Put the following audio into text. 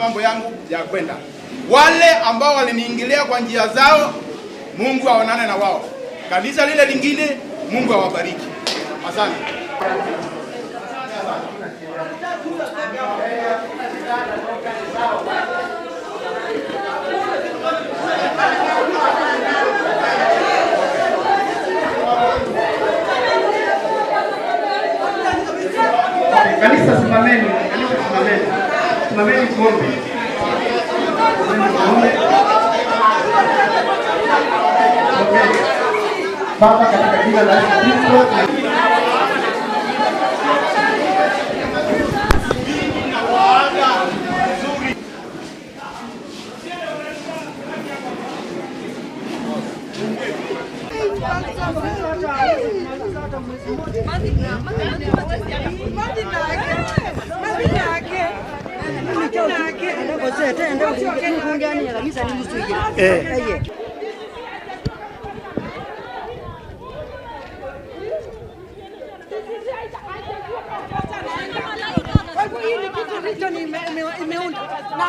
Mambo yangu ya kwenda. Wale ambao waliniingilia kwa njia zao, Mungu aonane na wao. Kanisa lile lingine, Mungu awabariki. Asante. Kanisa simameni, kanisa simameni. Simameni tuombe. Simameni tuombe. Tuombe. Baba, katika jina la Yesu Kristo. Nawaaga vizuri. Kwa hivyo hii ni kitu imeunda na